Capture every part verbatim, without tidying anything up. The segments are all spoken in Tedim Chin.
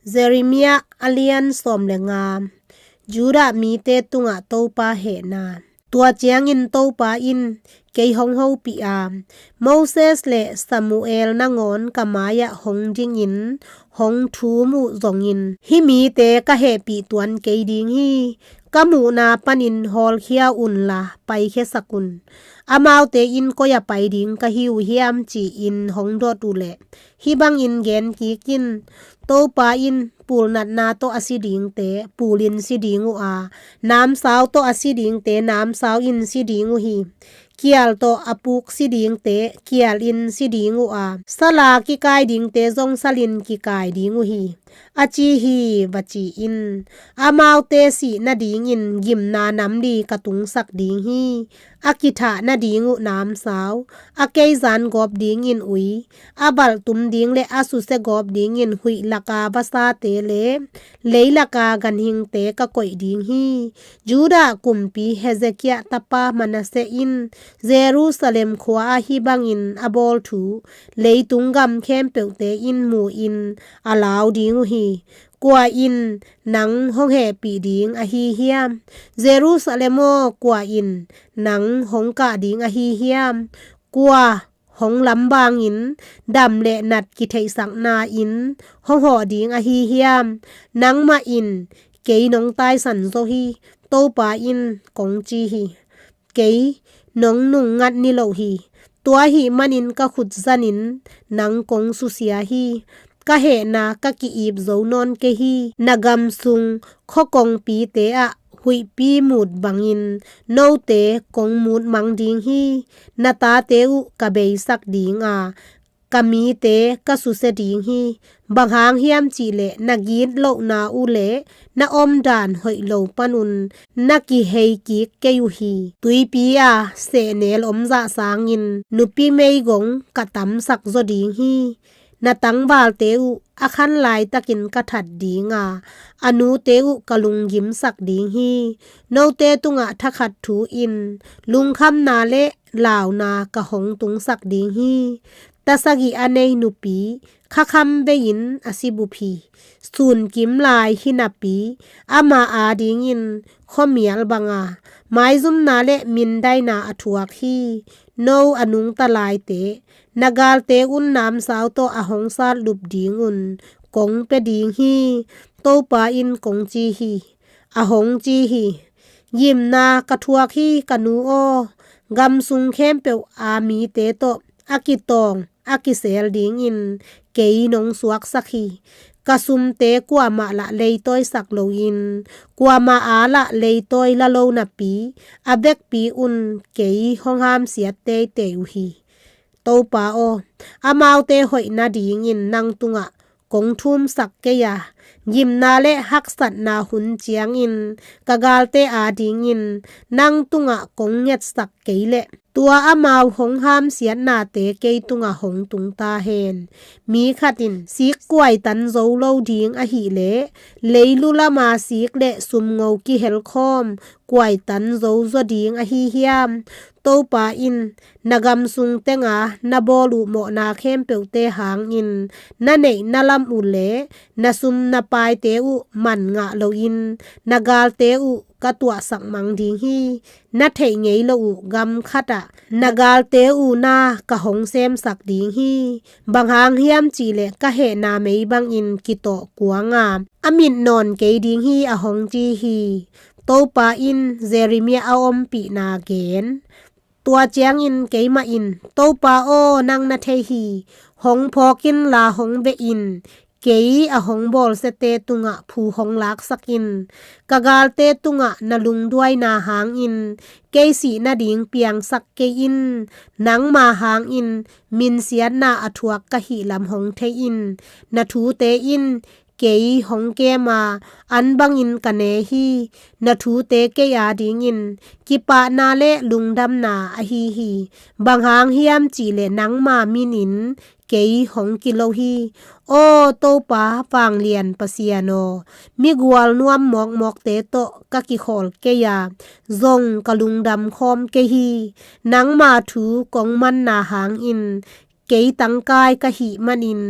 Jeremiah a lian sawm le nga. Judah mite tungah Topa hehna. Tua ciangin Topa in kei hong hopih a, Moses le Samuel nangawn ka mai-ah hong dingin hong thum uh zongin hih mite ka hehpih tuan kei ding hi. Ka muhna panin hawlkhia unla paikhiasak un. Amaute in koi-ah pai ding ka hi uh hiam ci-in hong dot uh leh hih bangin gen kik in. Topa in pulnatna tawh a si dingte pulin si ding uh a, namsau tawh a si dingte namsau in si ding uh hi. Kial tawh a puk si dingte kialin si ding uh a, sala kikai dingte zong salin kikai ding uh hi, a ci hi, va ci in. Amaute sih nadingin gimna nam li ka tungsak ding hi. A kithah nading uh namsau, a keizan gawp dingin ui, a valhtum ding le a susia gawp dingin huih laka vasate le leilaka ganhingte ka koih ding hi. Judah kumpi Hezekiah tapa Manasseh in Jerusalem khua ah hih bangin a bawl thu leitung gam khempeuhte in mu-in a lau ding uh hi. Kua in nang hong hehpih ding ahi hiam? Jerusalem aw, kua in nang hong kah ding ahi hiam? Kua hong lamvangin dam le nat kitheihsakna in hong hawh ding ahi hiam? Nangmah in kei nong taisan zo hi, Topa in kong ci hi. Kei nong nungngat ni lo hi. Tua ahih manin ka khut zanin nang kong susia hi. Ka hehna ka ki-ip zo nawn kei hi. Na gam sung khua kongpite ah huihpi mut bangin note kong mut mang ding hi. Na tate uh ka beisak ding a, ka mite ka susia ding hi. Bang hang hiam cihleh na gitlohna uh le na omdan hoih lo panun na kihei kik kei uh hi. Tuipi a sehnel om zah sangin nupi meigong ka tamsak zaw ding hi. Na tangvalte uh a khan laitakin ka that ding a, a nute uh ka lunggimsak ding hi. Note tungah thakhat thu in lungkhamna le launa ka hong tungsak ding hi. Tasagih a nei nupi khakham vei-in a sibup hi. Sunkim lai hi napi ama adingin khuamial banga maizumna le mindaina a thuak hi. No a nungta laite, na galte un namsau tawh a hong satlup dingun kong pia ding hi. Topa in kong ci hi. A hong ci hi. Gimna ka thuak hi, ka nu aw. Gam sung khempeuh a mite tawh a kitawng a kisel dingin kei nong suaksak hi. Ka sumte kuamah lah leitawisak loin kuamah a lah leitawi la lo napi, a vekpi un kei hong hamsiat teitei uh hi. Topa aw, amaute hoih nadingin nang tungah kong thumsak kei a, gimna le haksatna hun ciangin ka galte adingin nang tungah kong ngetsak kei leh, tua amau hong hamsiatnate kei tungah hong tung ta hen. Mi khat in sik kuaitan zo lo ding ahih leh, leilu lama sik le sumngo kihelkhawm kuaitan zo zaw ding ahi hiam? Topa in na gam sung tenga na bawl uh mawhna khempeuhte hangin na neih na lam uh le na sum na paite uh man ngah loin na galte uh ka tuahsak mang ding hi. Na theih ngei lo uh gam khatah na galte uh na ka hong semsak ding hi. Bang hang hiam cihleh ka hehna mei bangin kitawh kuanga a mit nawn kei ding hi, a hong ci hi. Topa in Jeremiah a ompihna gen. Tua ciangin keimah in, Topa aw, nang na thei hi. Hong phawk inla hong veh in. Kei a hong bawlsiate tungah phu hong laksak in. Ka galte tungah na lungduaina hangin kei sih nading piangsak kei in. Nangma hangin minsiatna a thuak ka hih lam hong thei in. Na thute in kei hong kem a, an bangin ka ne hi. Na thute kei adingin kipahna le lungdamna ahi hi. Bang hang hiam cihleh nangma minin kei hong kilo hi. Aw Topa, vanglian Pasian aw, migual nuam mawkmawkte tawh ka kikhawl kei a, zong ka lungdam khawm kei hi. Nangma thu kong manna hangin kei tangkai ka hih manin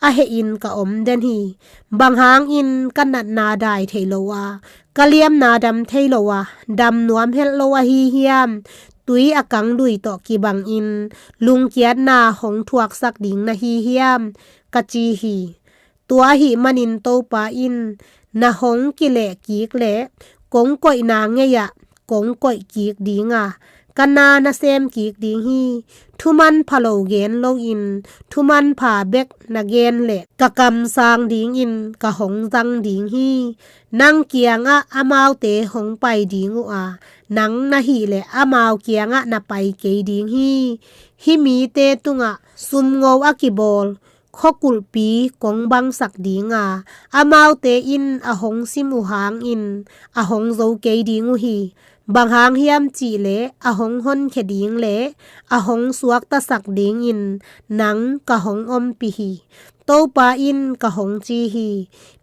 a hehin ka om den hi. Bang hangin ka natna dai thei lo a, ka liamna dam thei lo a, dam nuam helh lo ahi hiam? Tui a kang lui tawh kibangin lungkiatna hong thuaksak ding na hi hiam? Ka ci hi. Tua ahih manin Topa in, na hong kileh kik le kong koihna ngei-ah kong koih kik ding a, ka na na sem kik ding hi. Thuman pha lo gen loin thuman pha bek na gen le ka kamsang dingin ka hong zang ding hi. Nang kiangah amaute hong pai ding uh a, nang na hih le amau kiangah na pai kei ding hi. Hih mite tungah sumngo a kibawl khuakulhpi kong bangsak ding a, amaute in a hong sim uh hangin a hong zo kei ding uh hi. Bang hang hiam cih leh a hong honkhia ding le a hong suaktasak dingin nang ka hong ompih hi. Topa in ka hong ci hi.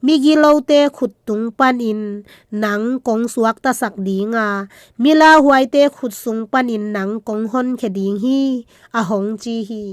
Migilote khut tung panin nang kong suaktasak ding a, milauhuaite khut sung panin nang kong honkhia ding hi, a hong ci hi.